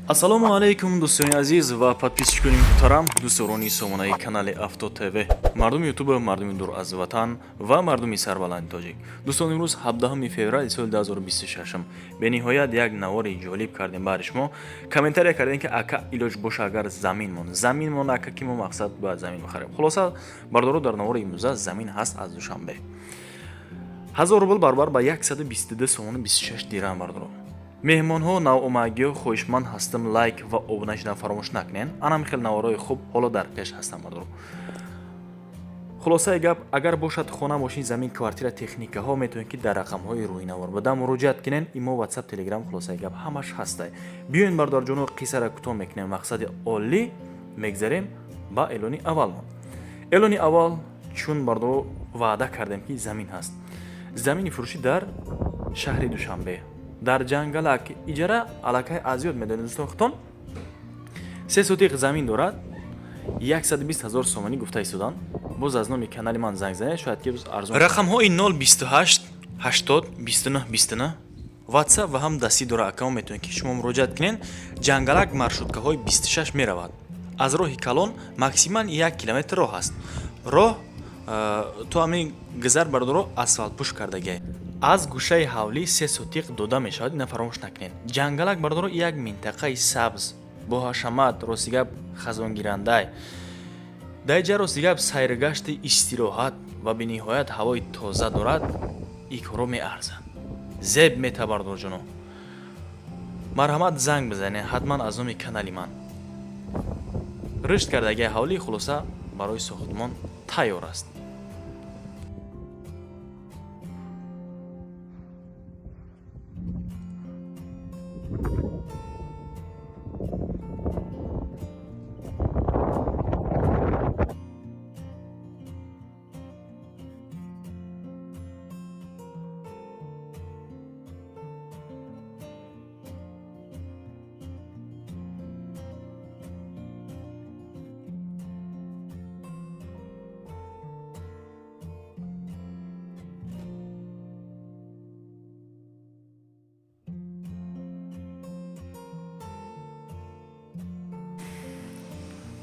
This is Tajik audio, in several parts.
Ассалому алайкум, дӯстони азиз ва подписчикони муҳтарам, дӯстдорони сомонаи канали Авто ТВ, мардуми ютуба, мардуми дур аз ватан ва мардуми сарбаланди тоҷик. Дӯстон, имрӯз 17 феврали соли 2026. Бениҳоят як навори ҷолиб кардем баҳри шумо. Комментария кардем, ки ака, илоҷ боша, агар заминмон, заминмон, ака, ки мо мақсад бояд замин бихарем. Хулоса, бардоро, дар навори имрӯза замин ҳаст аз Душанбе. 1000 рубл баробар ба 122 сомону 26 дирам. Бардоро, меҳмонҳо, навомагиҳо, хоҳишманд ҳастам, лайк ва обуна шудан фаромӯш накунед. Анам хел наворҳои хуб ҳоло дар пеш ҳастам, бардоро. Хулосаи гап, агар бошад хона, мошин, замин, квартира, техникаҳо, метавонед, ки дар рақамҳои рӯи навор буда муроҷиат кунед. Имо, Ватсап, Телеграм, хулосаи гап, ҳамаш ҳастай. Биёен, бародарҷоно, қиссара кӯтоҳ мекунем, мақсади олӣ, мегзарем ба эълони аввалмон. Эълони аввал, чун, бардоро, ваъда кардем, ки замин ҳаст, замини фурӯшӣ дар шаҳри Душанбе, дар Ҷангалак. Иҷара аллакай аз ёд медонед, дӯстон худтон. 3 сотиқ замин дорад, 120 ҳазор сомонӣ гуфта истоданд. Боз аз номи канали ман занг занед, шояд ки арзон. Рақамҳои 028 80 29 29, Ватсап ва ҳам дастӣ дора акао, метавонед, ки шумо муроҷиат кунед. Ҷангалак маршруткаҳои 26 меравад. Аз роҳи калон максимал 1 километр роҳ аст. Роҳ то ҳамин гузар, бардоро, асфалтпӯш кардагиай. Аз гӯшаи ҳавлӣ 3 сотиқ дода мешавад, ина фаромӯш накунед. Ҷангалак, бардоро, як минтақаи сабз бо ҳашамат, рости гап, хазонгирандай. Дар ҷа, рости гап, сайргашти истироҳат ва бениҳоят ҳавои тоза дорад. И корро меарзад, зеб мета, бардорҷоно. Марҳамат, занг бизанед ҳатман аз номи канали ман. Рушд кардагиай ҳавлӣ, хулоса, барои сохтмон тайёр аст.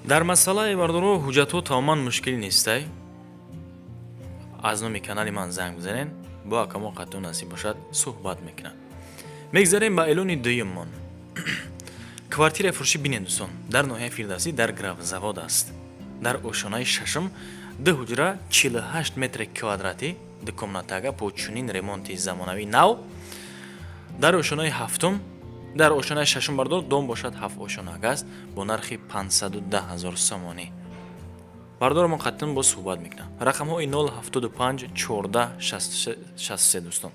Дар масъалаи, бардоро, ҳуҷҷатҳо тамоман мушкил нестай. Аз номи канали ман занг бизанед, бо акамо қатъу насиб бошад, суҳбат мекунад. Мегзарем ба эълони дуюммон. Квартираи фурӯшӣ, бинед, дӯстон, дар ноҳияи Фирдавсӣ, дар Графзавод аст, дар ошонаи шашум, ду ҳуҷра, 48 метри квадратӣ, дукомнатага бо чунин ремонти замонавии нав дар ошонаи ҳафтум, дар ошонаи шашум, бардор. Дом бошад ҳафт ошонага аст, бо нархи 510 ҳазор сомонӣ. Бардорамон қатъан боз суҳбат мекунам. Рақамҳои 075 14 63, дӯстон,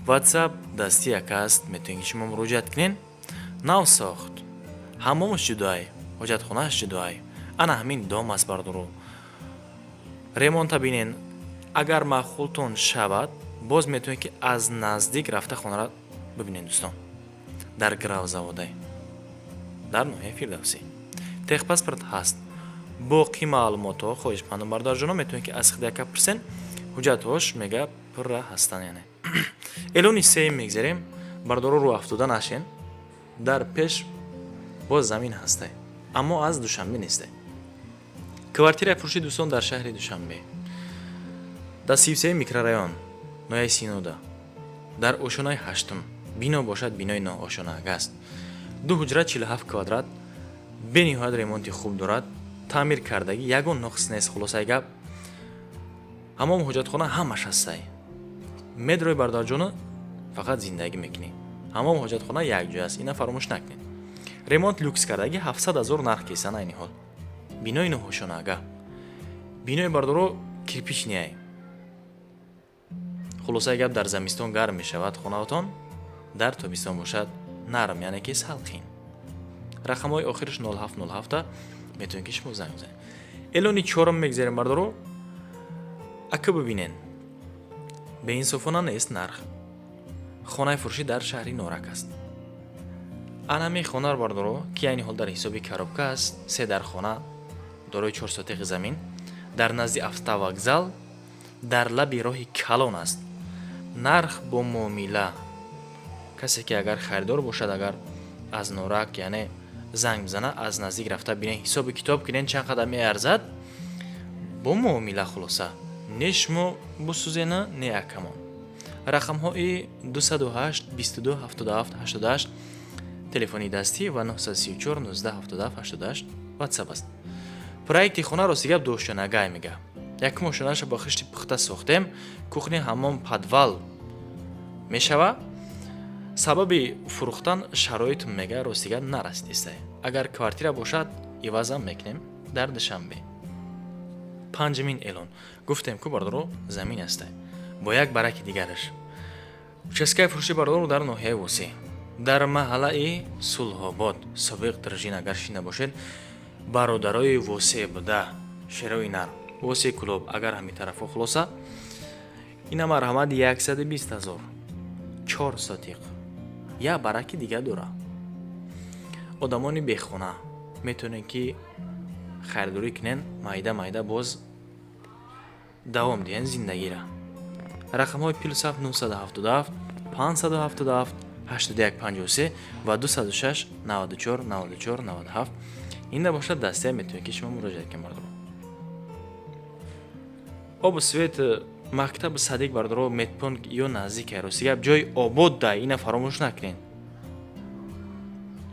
Ватсап дасти як аст, метавонед, ки шумо муроҷиат кунед. Нав сохт, ҳаммомаш ҷудоай, ҳоҷатхонааш ҷудоай. Ана ҳамин дом аст, бардоро. Ремонта бинен, агар маъқултон шавад, боз метавонед, ки аз наздик рафта хонара бибинед, дӯстон. Дар Гравзаводай, дар ноҳияи Фирдавсӣ, техпаспорт ҳаст. Боқӣ маълумотҳо, хоҳишмандам, бародарҷоно, метавонед, ки аз хидака пурсен. Ҳуҷҷатҳош, мега, пурра ҳастанд. Яъне эълони сеюм мегзарем. Бардоро, рӯ афтода нашен, дар пеш боз замин ҳастай, аммо аз Душанбе нестай. Квартираи фурӯши, дӯстон, дар шаҳри Душанбе, дар 33 микрорайон, ноҳияи Синода, дар ошонаи ҳаштум. Бино бошад бинои ноошонаага аст. Ду ҳуҷра, 47 квадрат, бениҳоят ремонти хуб дорад, таъмир кардагӣ, ягон ноқис нест. Хулосаи гап, ҳамом, ҳоҷатхона ҳамаш ҳастай. Медрои, бародарҷона, фақат зиндагӣ мекунӣ. Ҳамом, ҳоҷатхона якҷоя аст, ина фаромӯш накунед. Ремонт люкс кардагӣ, 700 ҳазор нарх кесан айни ҳол. Бинои ноҳошонаага, бинои, бардоро, кирпичный. Хулосаи гап, дар замистон гарм мешавад хонаатон, дар тобистон бошад нарм, яъне ки салқин. Рақамҳои охираш 0707, метавонед, ки шумо занг бизанед. Эълони чорум мегзарем, бардоро. Ака, бибинен, беинсофона нест нарх. Хонаи фурӯшӣ дар шаҳри Норак аст. Анами хонар, бардоро, ки айни ҳол дар ҳисоби коробка аст, се дар хона, дорои 4 сотиқи замин, дар назди автовокзал, дар лаби роҳи калон аст. Нарх бо муомила. Касе ки агар харидор бошад, агар Аз Норак, яъне занг бизана, аз наздик рафта бинен, ҳисоби китоб кунен, чанд қадар меарзад, бо муомила. Хулоса, не шумо бисӯзена, не акамон. Рақамҳои 208 22 77 88 телефони дастӣ ва 934 19 77 88 ватсап аст. Проекти хона, рости гап, дуошёнагай мега. Якум ошёнаша бо хишти пухта сохтем, кухня, ҳаммом, подвал мешава. Сабаби фурӯхтан шароит мега, рости гап, нарасидистай. Агар квартира бошад, ивазам мекунем дар Душанбе. Панҷумин эълон гуфтем ку, бардоро, замин астай бо як бараки дигараш. Участкаи фурӯши, бардоро, дар ноҳияи Восеъ, дар маҳаллаи Сулҳобод, собиқ Држин. Агар шинда бошед, бародарои Восеъ буда, шерои нар, Восеъ, Кулоб, агар ҳамин тарафҳо. Хулоса, ина марҳамат, 120 000, 4 сотиқ, як бараки дига дора. Одамони бехона метавонед, ки харидорӣ кунен, майда майда боз давом диҳен зиндагира. Рақамҳои +7 977 577 81 53 ва 206 94 94 97 ин бошад. Дастия метавонед, ки шумо муроҷиат кунед, бардоро. Обу свет, мактабу садик, бардоро, медпункт ё наздик. Рости гап, ҷои обод да, ина фаромӯш накунед,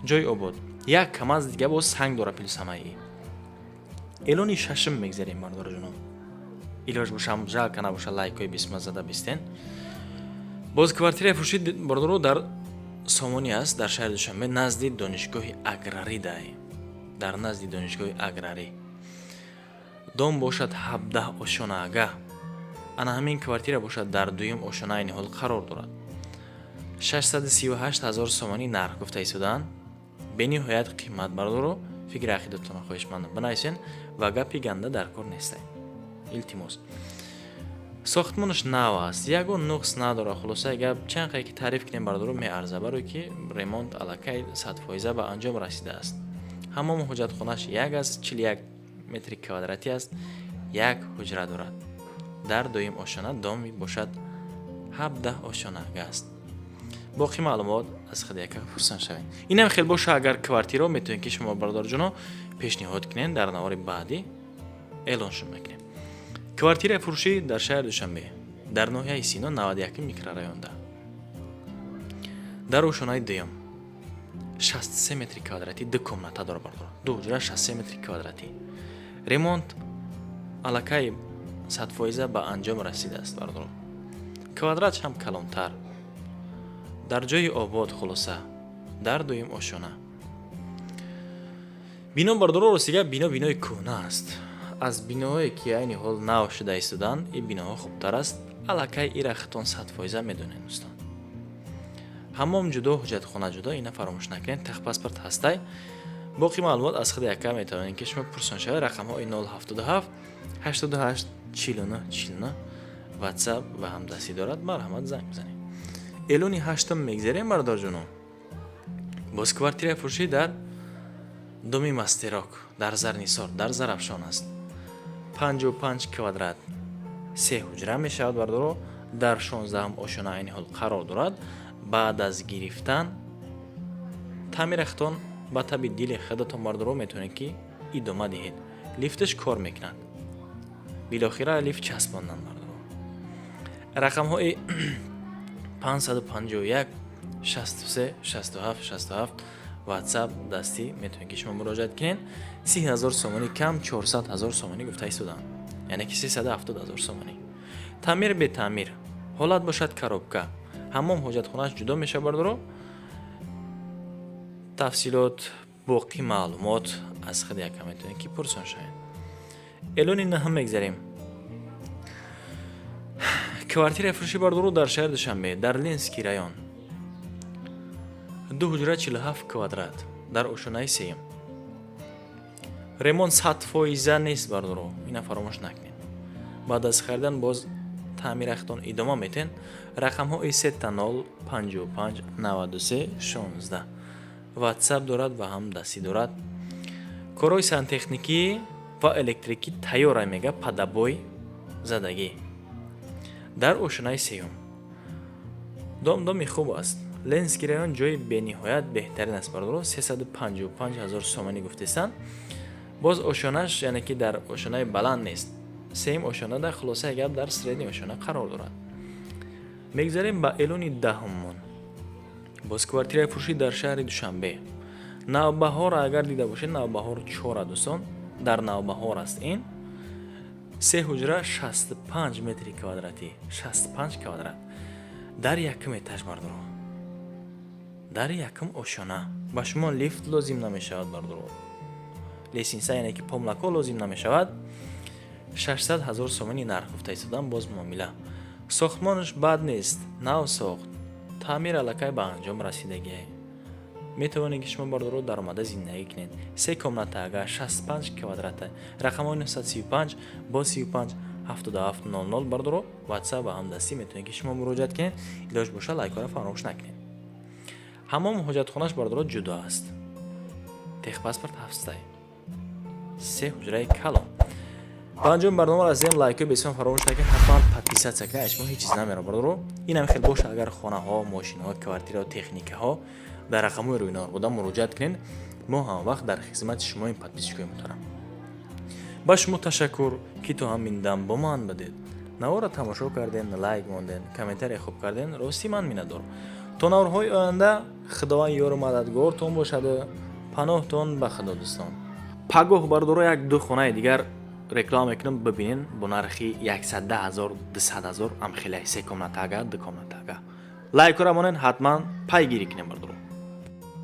ҷои обод. Як камаз дига боз санг дора плюс ҳамаи. Эълони шашум мегзарем, бардораҷоно. Илоҷ бошам, жалко набоша, лайкҳои бисма зада бистен. Боз квартираи фурӯшӣ, бардоро, дар Сомонӣ аст, дар шаҳри Душанбе, назди донишгоҳи аграрӣ дай, дар назди донишгоҳи аграрӣ. Дом бошад 17 ошёнаага. Ана ҳамин квартира бошад, дар дуюм ошёна айни ҳол қарор дорад. 638 ҳазор сомонӣ нарх гуфта истодаанд, бениҳоят қимат, бардоро. Фикри ақидатонро хоҳишмандам бинависен ва гапи ганда дар кор нестай, илтимос. Сохтмонаш нав аст, ягон нуқс надорад. Хулосаи гап, чанд қае ки таъриф кунем, бардоро, меарза, барое ки ремонт аллакай 100% ба анҷом расидааст. Ҳаммому ҳоҷатхонааш як аст, 41 метри квадратӣ аст, як ҳуҷра дорад дар дуюм ошёна. Доми бошад 17 ошёнага аст. Боқӣ маълумот аз худи яка пурсан шавед. Инам хел боша, агар квартирао метавонед, ки шумо, бародарҷоно, пешниҳод кунед, дар навори баъдӣ эълоншон мекунем. Квартираи фурӯшӣ дар шаҳри Душанбе, дар ноҳияи Сино, 91 микрорайонда, дар ошёнаи дуюм, 63 метри квадратӣ, ду комната дора, бардор, ду ҳуҷра, 63 метри квадратӣ. Ремонт аллакай 100% ба анҷом расидааст, бардор. Квадратш ҳам калонтар, дар ҷои обод. Хулоса, дар дуюм ошёна бино, бардоро. Ростига, бино бинои кӯҳна аст. Аз биноҳое ки айни ҳол нав шуда истодаанд, ин биноҳо хубтар аст. Аллакай ира худтон 100% медонед, дӯстон. Ҳаммом ҷудо, ҳоҷатхона ҷудо, ина фаромӯш накунед. Техпаспорт ҳастай. Боқӣ маълумот аз худи яка метавонед, ки шумо пурсон шавед. Рақамҳои 077 88 49 49 ватсап ва ҳамдастӣ дорад, марҳамат, занг бизанед. Эълони ҳаштум мегзарем, бародарҷоно. Боз квартираи фурӯшӣ дар доми Мастерок, дар Зарнисор, дар Зарафшон аст. 55 квадрат, се ҳуҷра мешавад, бардоро. Дар 16-ум ошёна айни ҳол қарор дорад. Баъд аз гирифтан таъмирахтон ба таби дили худатон, бардоро, метавонед, ки идома диҳед. Лифташ кор мекунад, билохира лифт часпонданд, бардоро. Рақамҳои 551 63 67 67 ватсап, дастӣ метавонед, ки шумо муроҷиат кунед. 30 000 сомонӣ кам 400 ҳазор сомонӣ гуфта истоданд, яъне ки 370 ҳазор сомонӣ. Таъмир, бетаъмир ҳолат бошад, коробка, ҳаммом, ҳоҷатхонааш ҷудо мешавад, бардоро. Тафсилот, боқӣ маълумот аз худи яка метавонед, ки пурсон шавед. Эълони наҳум мегзарем. Квартираи фурӯши, бардоро, дар шаҳри Душанбе, дар Ленинский район, ду ҳуҷра, 47 квадрат, дар ошёнаи сеюм. Ремонт 100% нест, бардоро, ина фаромӯш накунед. Баъд аз харидан боз таъмирахтон идома метен. Рақамҳои 000 55 93 16 ватсап дорад ва ҳам дастӣ дорад. Корҳои сантехникӣ ва электрикӣ тайёра мега, под обой задагӣ, дар ошёнаи сеюм. Дом доми хуб аст. Ленинский район ҷои бениҳоят беҳтарин аст, бародаро. 355 ҳазор сомонӣ гуфтестанд. Боз ошёнаш, яъне ки дар ошёнаи баланд нест, сеюм ошёна, дар хулосаи гап, дар средний ошёна қарор дорад. Мегузарем ба эълони даҳуммон. Боз квартираи фурӯшӣ дар шаҳри Душанбе, Навбаҳор. Агар дида бошед, Навбаҳор чора, дӯстон, дар Навбаҳор аст. Ин се ҳуҷра, 65 метри квадратӣ, 65 квадрат, дар якум этаж, бардоро, дар якум ошёна. Ба шумо лифт лозим намешавад, бардоро, лестница, яъне ки помлако лозим намешавад. 600 ҳазор сомонӣ нарх гуфта истодам, боз муомила. Сохтмонаш бад нест, нав сохт, таъмир аллакай ба анҷом расидагиа. Метавонед, ки шумо, бардоро, даромада зиндагӣ кунед. Се комната, агар 65 квадрата. Рақамҳои 935 бо 35 77 00, бардоро, WhatsApp ва ҳамдастӣ метавонед, ки шумо муроҷиат кунед. Илоҷ боша, лайкҳоро фаромӯш накунед. Ҳамом, ҳоҷатхонаш, бардоро, ҷудо аст. Техпаспорт ҳафтстай. Се ҳуҷраи калон. Ба анҷоми барнома расидем. Лайкҳои бесиён фаромӯш накунед, ҳатман подписаться кунед, шумо ҳеҷ чиз намера, бардоро. Инам хел боша, агар хонаҳо, мошинҳо, квартираҳо, техникаҳо, дар рақамҳои рӯйнор буда муроҷиат кунед. Мо ҳамавақт дар хизмати шумоем, подписчикои муҳтарам. Ба шумо ташаккур, ки то ҳамин дам бо ман будед, наворро тамошо кардем, лайк мондем, комментария хуб кардем. Ростӣ, ман миннатдорам. То наворҳои оянда Худованд ёру мададгортон бошаду паноҳтон ба Худо, дӯстон. Пагоҳ, бардоро, як ду хонаи дигар реклама мекунам, бибинен, бо нархи 110 ҳазор, 200 ҳазор, амхелай, се комнатага, ду комнатага. Лайкҳоро монен, ҳатман пайгирӣ кунем, бардоро.